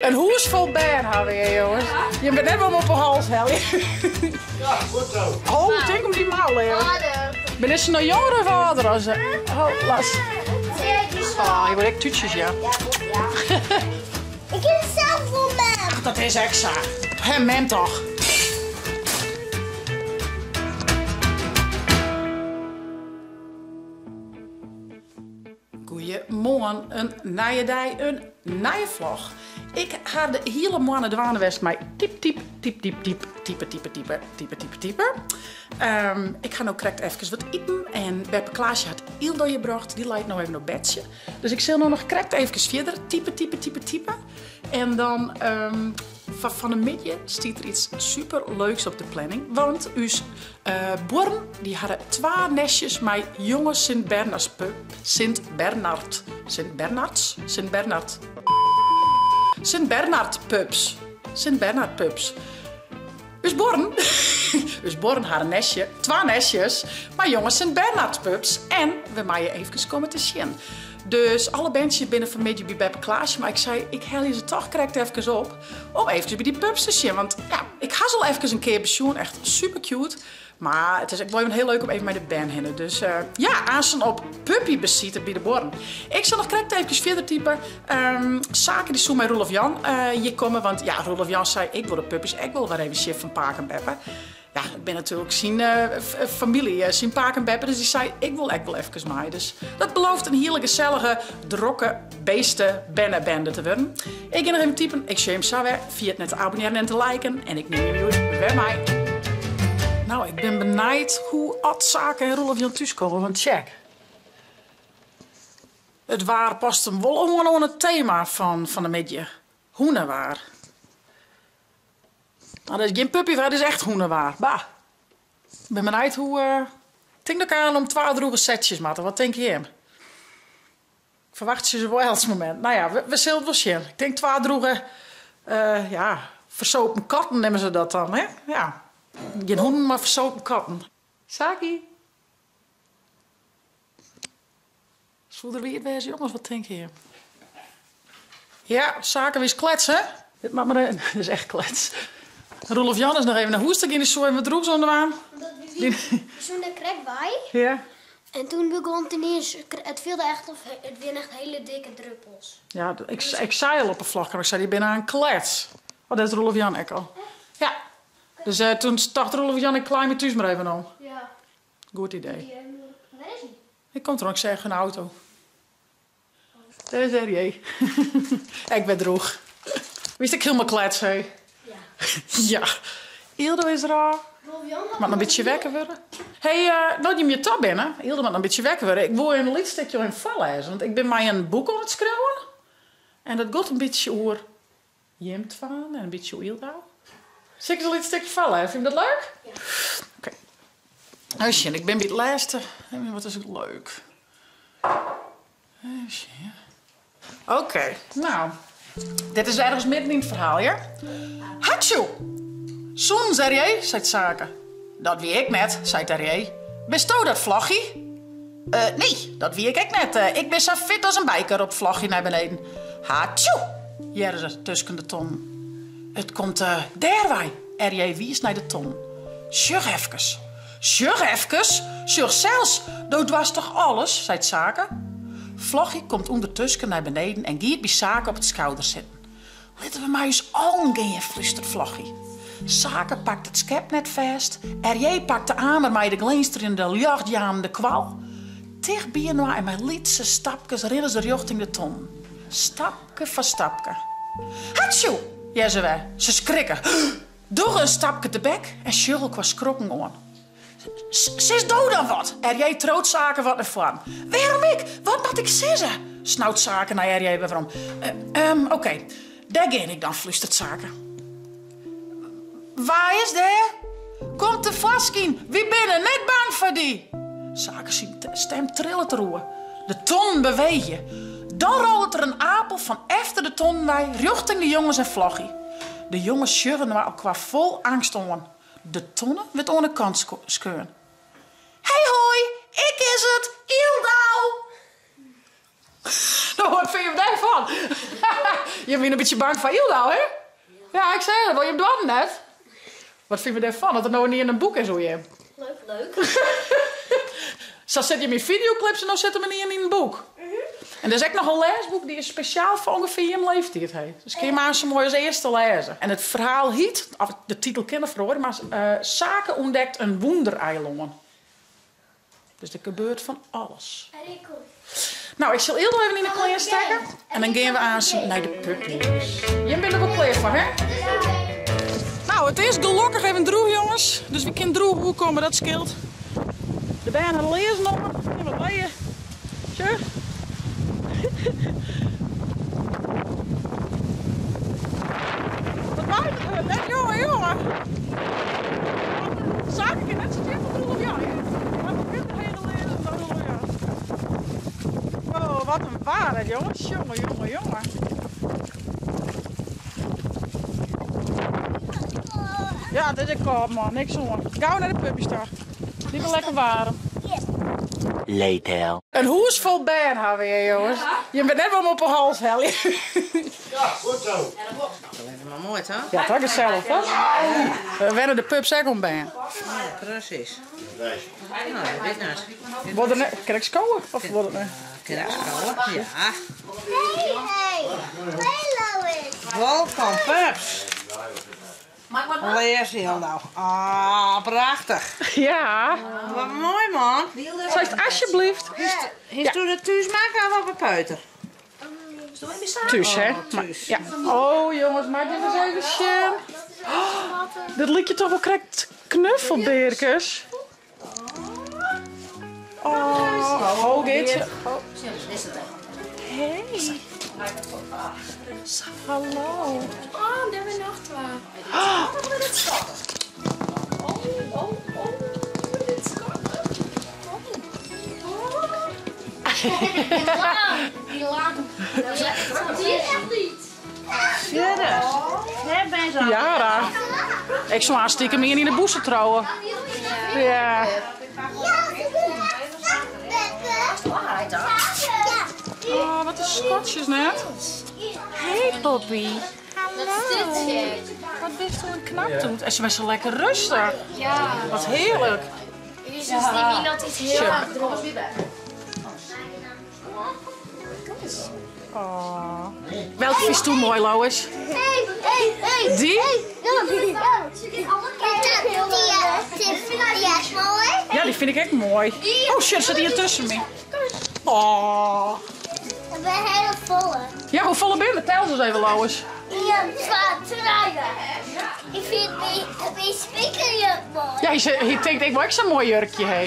In hûs fol bern hawwe we hjir, jonges. Jim binne net om op 'e hals helje. Ja, goed zo. Oh, tink om dy mouw, Leo. Binne se no jonger of âlder as... Oh, Las. Oh, je wordt ek tútsjes, ja. Ik kin sels wol mem. Ach, dat is ek sa. Hè, mem toch. Goeiemoarn, in nije dei, in nije vlog. Ik ha de hiele moanne dwaande west mei typ, typ, typ, typ, typ, type, type, type, type, type, type. Um, ik ha no krekt efkes wat iten en beppe Klaasje hat Yldo hjir brocht. Dy leit no even op bedsje. Dus ik sil no noch krekt efkes fierder type, type, type, type. En dan um, foar fan 'e middei stiet der iets super leuks op de planning. Want ús uh, buorren dy hawwe twa nestjes mei jonge Sint Bernards Sint Bernard Sint Bernards Sint Bernard Sint Bernard pups Sint Bernard pups. Us buorren Us buorren ha in nestje, twa nestjes, mei jonge Sint Bernard pups en we meie eefkes komme te sjen. Dus alle berntsjes binne fanmiddei by beppe Klaasje, mar ik sei, ik helje se toch krekt efkes op om eefkes by dy pups te sjen. Want ja, ik ha se al efkes in kear besjoen, echt super cute. Mar it is ek wol even hiel leuk om even mei de bern hinne. Dus uh, ja, aansen op puppybesite by de buorren. Ik sil noch krekt eefkes fierder type. Um, Sake dy soe mei Roelof Jan uh, hjir komme, want ja, Roelof Jan sei, ik wol de puppies ek wol wer even sjen fan pake en beppe. Ja, it binne natuerlik syn uh, famylje, syn pake en beppe, dus dy sei, ik wol ek wol efkes mei. Dus dat belooft in hiele gesellige, drokke beeste bernebende te wurden. Ik gean noch even typen, ik sjoch jim sa wer. Ferjit net te abonnearjen en te liken en ik nim jim hjoed wer mei. Nou, ik bin benijd hoe at Sake en Roelof Jan thúskomme, want check. It waar past him wol oan oan it tema fan fan 'e middei. Hûnewaar. No, dat is gjin puppywaar, dat is echt hûnewaar. Bah. Ik bin benijd hoe. Uh, tink dat ik aan om twa drûge setsjes moatte. Wat tinke jim? Ik ferwachtsje se wol elts momint. No ja, we, we sille it wol sjen. Ik tink twa drûge, uh, ja, fersopen katten neame se dat dan, hè? Ja. Gjin hûnen, mar fersopen katten. Saki. Soe der wiet wêze, jonges? Wat tinke jim? Ja, Sake wist klets, hè? Dit moat mar even. Dit is echt klets. Roelof Jan is noch even nei hûs ta gien. Dy soe even wat drûchs oandwaan. We soene der krekt by. Ja. En toen begon het ineens, het fielde echt of het wiene echt hele dikke druppels. Ja, ik, ik sei al op 'e vlog, ik sei, dy binne oan klets. Oh, dêr is Roelof Jan ek al. Ja. Dus uh, toen tocht Roelof Jan, ik klaai my thús mar even om. Ja. Goed idee. Wêr is hy? Hy komt der, ik seach in auto. Dêr is RJ. Ek wer drûch. Wist ek hielendal klets, hé? Ja. Ja. Yldo is der ôf. Moat noch in bytsje wekker wurde. Hé, uh, no't jim hjir ta binne, Yldo moat noch in bytsje wekker wurde. Ik woe even in lyts stikje oer him foarlêze, want ik bin mei in boek oan it skriuwen. En dat giet in bytsje oer jim twaen en in bytsje oer Yldo. Sil ik ris in lyts stikje foarlêze? Fyn je dat leuk? Ja. Oké. Even sjen, ik bin by it lêste. Even, wat is it leuk. Even sjen. Oké, nou. Dit is ergens midden yn it ferhaal, ja? Hatsjoe! Sûnens, RJ, seit Sake. Dat wie ik net, seit RJ. Bisto dat, Vloggie? Uh, nee, dat wie ik ek net. Uh, ik bin sa fit as in bijke, ropt Vloggie nei beneden. Hatsjoe! hearre se tusken de tonnen. It komt uh, dêrwei, RJ wiist nei de tonnen. Sjoch efkes. Sjoch efkes, sjoch sels, do doarst toch alles, seit Sake. Vloggie komt ûndertusken nei beneden en giet by Sake op it skouder sitten. Litte we mei ús allen gean, flústert Vloggie. Sake pakt it skep net fêst, RJ pakt de amer mei de glinsterjende, ljochtjaande kwal. Ticht byinoar en mei lytse stapkes rinne se rjochting de tonnen. Stapke foar stapke. Hatsjoe! hearre se wer. Se skrikke. Dogge in stapke tebek en sjogge elkoar skrokken oan. Sis do dan wat? RJ triuwt Sake wat nei foaren. Wêrom ik? Wat moat ik sizze? Snaut Sake nei RJ wer werom. Uh, Oké, dêr gean ik dan, flústert Sake. Wa is dêr? Kom tefoarskyn, wy binne net bang foar dy! Sake syn stem trillet deroer. De tonnen beweegje. Dan rôlet der in apel fan efter de tonnen wei rjochting de jonges en Vloggie. De jonges sjogge nei elkoar fol eangst oan. De tonne wurdt oan 'e kant skeaun. Hey hoi, ik is it, Yldau! No, wat fine jim dêrfan? Jim wiene in bytsje bang foar Yldau, hè? Ja, ik sei it al, jim doarden net. Wat fine we dêrfan, dat der no ynienen in boek is oer jim? Leuk, leuk. Sa sitte jim yn fideoklips en no sitte we ynienen yn in boek. En der is ek noch in lêsboek, dy is spesjaal foar ûngefear jim leeftiid, hè. Dus kinne jim aanst moai as earste lêze. En it ferhaal hyt, of de titel kin noch feroarje, mar Sake ûntdekt in wûndereilân. Dus der gebeurt fan alles. Nou, ik sil Yldau even yn 'e klean stekke en dan gean we aanst nei de puppies. Jim binne der wol klear foar, hè? Nou, it is gelokkich even droech, jonges. Dus we kinne droech oerkomme, dat skeelt. De bern ha de learzen oan. Kinne wat leie. Sjoch. Wat waait it hurd, net jonge, jonge. Sake kin net sa djip op Roelof Jan, hè? Wat in minder hege learzen dan Roelof Jan. Oh, wat in waar, hè, jonges. Jonge, jonge, jonge. Ja, dit is kâld, man. Niks oan. Gau nei de puppies ta. Dy binne lekker waarm. Later. In hûs fol bern ha we hjir, jonges. Jim binne net wol om op 'e hals helje. Ja, goed zo. Dat is maar moai, toch? Ja, toch gesellich, toch? We wenne de pups ek oan bern. Ja, precies. Nou, dat wit net. Wol der net, kin ik skowe? Of wol it net? Kin ik skowe? Ja. Hey, hey. Hey, Lois. Wolkom, pups. Lês Yldau. Ah, prachtich. Ja. Wat moai, man. Seist alsjeblieft. Histo dat thús makke of op 'e peuter? Thús, hè? Oh, thús. Ja. Oh, jongens, mag ik dit ris even sjen? Dit lykje toch wol krekt knuffelbearkes? Oh, oh, Geertje. Hey. Hallo. Oh, dêr binne noch twa. Oh, dit is skattich. Oh, oh, oh, dit is skattich. Oh. Die lang, die lang. Die is echt lyts. Serieus? Dêr ben se al. Jara. Ik soe aanst stiekem ien yn de bûse trouwe. Ja. Oh, wat in skatsjes net. Hey Poppy. Hallo. Wat bist do in knap doet. En se binne sa lekker rêstich. Ja. Wat hearlik. Dus die wiene altyd hiel erch drok. Oh. Welke fynst do moai, Lois? Hey, hey, hey. Dy? Ja, Ja, dy fyn ik ek moai. Oh shit, sit ien tusken my. Oh. Dat binne hiele folle. Ja, hoe folle binne der? Tel se ris even, Lois. 1, 2, 3. Ik fyn myn spikerjurk moai. Ja, hy tinkt, ik wol ek sa'n moai jurkje ha.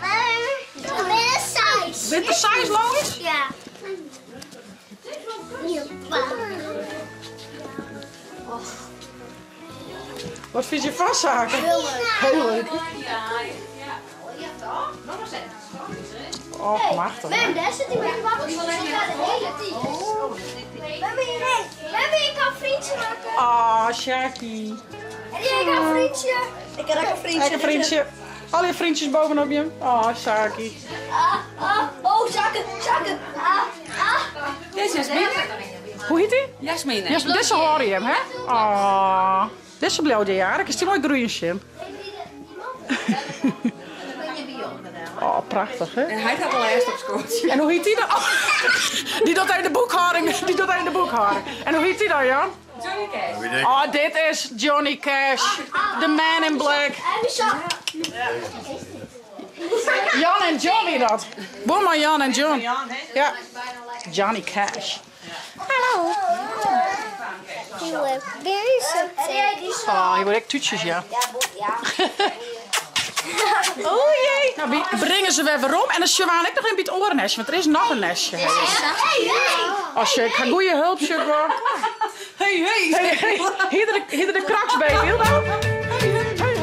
Maar der binne seis. Binne der seis, Lois? Ja. Wat fynst derfan, Sake? Hiel leuk. Hiel leuk. Och, machtich. Mem, dêr sit hy mei de wacht. De hiele tiid. Mem, mem, ik ha in vriendje makke. Ah, Sjaki. En ik ha in vriendje. Ik ha ek in vriendje. Ek in vriendje. Al je vriendjes bovenop je. Oh, Saki. Ah, ah, oh, Sake, Sake. Ah, ah. Dit is Jasmine. Hoe hyt dy? Jasmine. Jasmine, dizze hâlde jim, hè? Oh, dizze bliuwt hjir jaarlik. Is dy moai groeien sjen. Oh, prachtich, hè? En hy hat de lêste op skoat. En hoe hyt dy dan? Oh, dy docht even de boekhâlding. Dy docht even de boekhâlding. En hoe hyt dy dan, Jan? Johnny Cash. Oh, dit is Johnny Cash. The man in black. Jan en Johnny dat. Buorman Jan en John. Ja. Johnny Cash. Hallo. Oh, hy wol ek tútsjes, ja. Oh jee. Nou, wy bringe se wer werom en dan sjogge we aan ek noch even by it oare nestje, want der is noch in nestje. As je, ik ha goede hulp, sjoch ik wol. Hey, hey. Hey, hey. Hier de, hier de kraksbeet, Hilda. Hey, hey,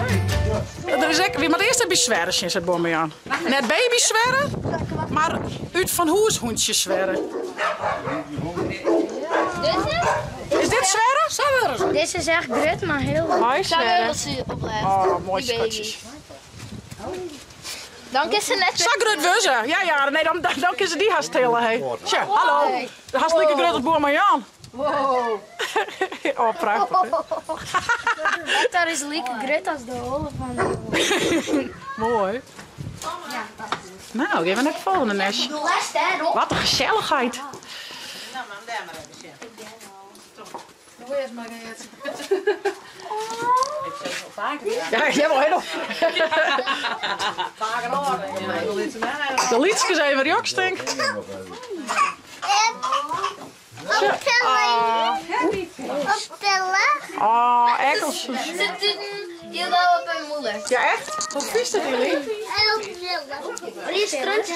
hey. Der is ek, wy moatte earst even by Sverre sjen, seit Bomme Jan. Net baby Sverre, mar út fan hûs hûntsje Sverre. Is dit Sverre? Sverre. Dit is echt grut, mar hiel Hoi Sverre. Zo opleft. Oh, moai skatsjes. Dan kin se net Sa grut wurde se. Ja, ja, nee, dan, dan kin se dy hast tille, hé. Tja, hallo. Hast like grut as buorman Jan. Wow. Oh, prachtich. Hector is like grut as de holle fan de jonge. Moai. Nou, gean we nei it folgjende nestje. Wat in gesellichheid. Nou, mam, dêr mar even sjen. Doe earst mar Geert. Ik zeg het al vaker. Ja, jij wil heel. Vaker hoor. De liedjes even rjokstink. Optellen. Oh, ekkels. Ze doen heel wel op hun moeder. Ja, echt? Hoe vies dat jullie? En op Wille. Die is crunch.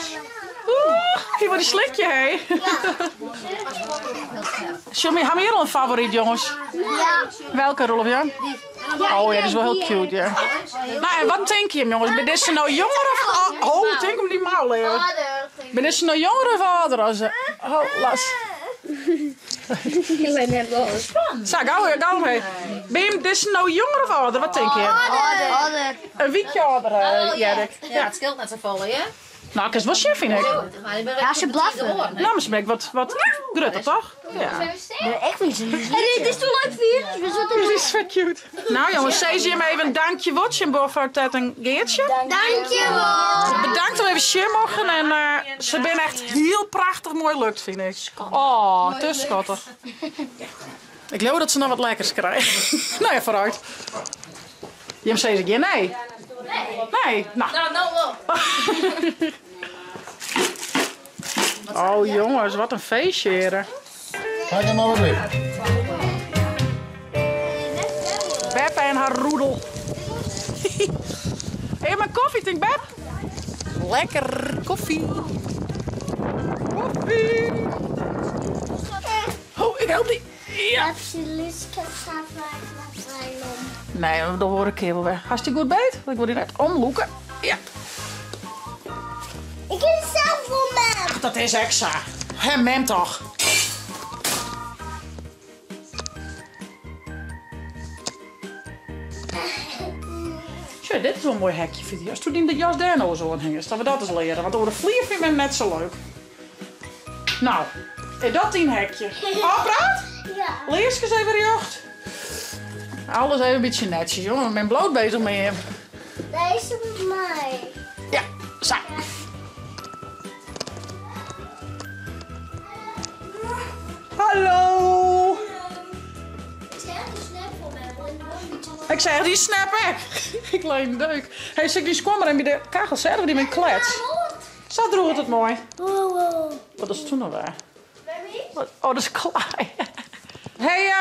Oeh, hier wordt die slikje, hé. Zullen we hebben hier al een favoriet, jongens? Ja. Welke, Rolf Jan? Oh ja, die is wel heel cute, ja. Nou, en wat denk je hem, jongens? Ben dit ze nou jonger of... Oh, oh denk om die mouw, even. Vader. Ben dit ze nou jonger of ouder als ze? Oh, las. Ik ben net los. Zo, gauw, gauw, hé. Ben je dit ze nou jonger of ouder? Wat denk je? Vader. Vader. Een weekje ouder, Jerk. Ja, het scheelt net zo vol, hè? Nou, ik is wel chef, vind ik. Ja, ze blaffen. Nou, maar ze ben ik wat, wat grutter, toch? Ja. Ik vind ze niet. En dit is toen leuk voor jullie. We zullen Dit is vet cute. Nou jongens, zeg je hem even een dankje wotje en boven Ted en Geertje. Dankjewel. Bedankt om even share mogen en ze zijn echt heel prachtig mooi lukt, vind ik. Oh, te schattig. Ik geloof dat ze nog wat lekkers krijgen. Nou ja, vooruit. Jim zei ze, ja, nee. Nee. Nou. Nou, nou wel. Oh jongens, wat een feestje hier. Ga ik maar wat liggen. Beb en haar roedel. Hé, mijn koffie, denk Beb. Lekker koffie. Koffie. Oh, ik help die. Ja. Nee, dan hoor ik heel weg. Hartstikke goed beet. Want ik word hier net omloeken. Ja. Ik heb het zelf voor me. Dat is extra. Hè, mem toch. Tja, dit is wel een mooi hekje, vind ik. Als toen die de jas daar nou zo aan hing, dat we dat eens leren. Want over de vlier vind ik hem net zo leuk. Nou, en dat tien hekje. Oh, praat? Ja. Leerskes even jocht. Alles even een beetje netjes, jongen. Ik ben bloot bezig met hem. Deze met mij. Ja, zo. Hallo. Ik zeg, die snap ik. Ik leen een deuk. Hey, zit die skommer en bij de kachel zetten we die met klets. Zo droeg het het mooi. Wow. Wat is toen nou weer? Wat? Oh, dat is klaar. Hey,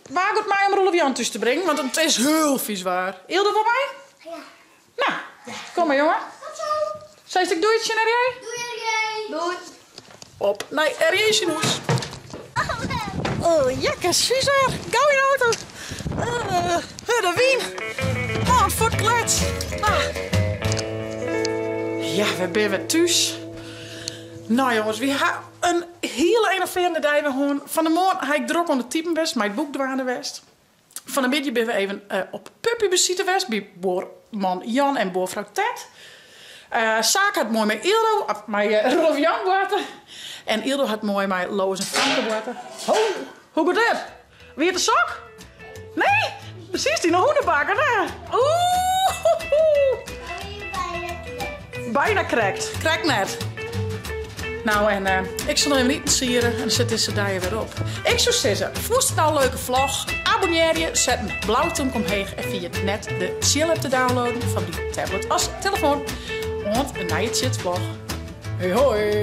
waar gaat mij om Roelof Jan tussen te brengen? Want het is heel vies waar. Ilde voor mij? Ja. Nou, kom maar jongen. Tot zo. Zeg ik doei naar jij? Doei RJ. Doei. Op naar RJ zijn hoes. Oh, jekkes, vies waar. Gauw in de auto. De wien. Man, voor het klets. Ah. Ja, we zijn weer thuis. Nou jongens, we hebben een hele enerverende dag weer gehad. Van de morgen ga ik druk onder typen best, maar het boek dwaande west. Van de middag ben we even op puppybesite west bij boorman Jan en boorvrouw Ted. Saak had mooi met Ildo, of met Rolf Jan water. En Ildo had mooi met Lois en Franke water. Ho, hoe gaat dit? Weer de sok? Nee, precies die nog hoenenbakker, hè? Oeh, bijna krekt. Krekt net. Nou, en ik zal nog even niet sieren en dan zit deze daar weer op. Ik zou zeggen, vond het nou een leuke vlog? Abonneer je, zet een blauw tong omheen en via het net de chill app te downloaden van die tablet als telefoon. Want een nieuwe shit vlog. Hey hoi!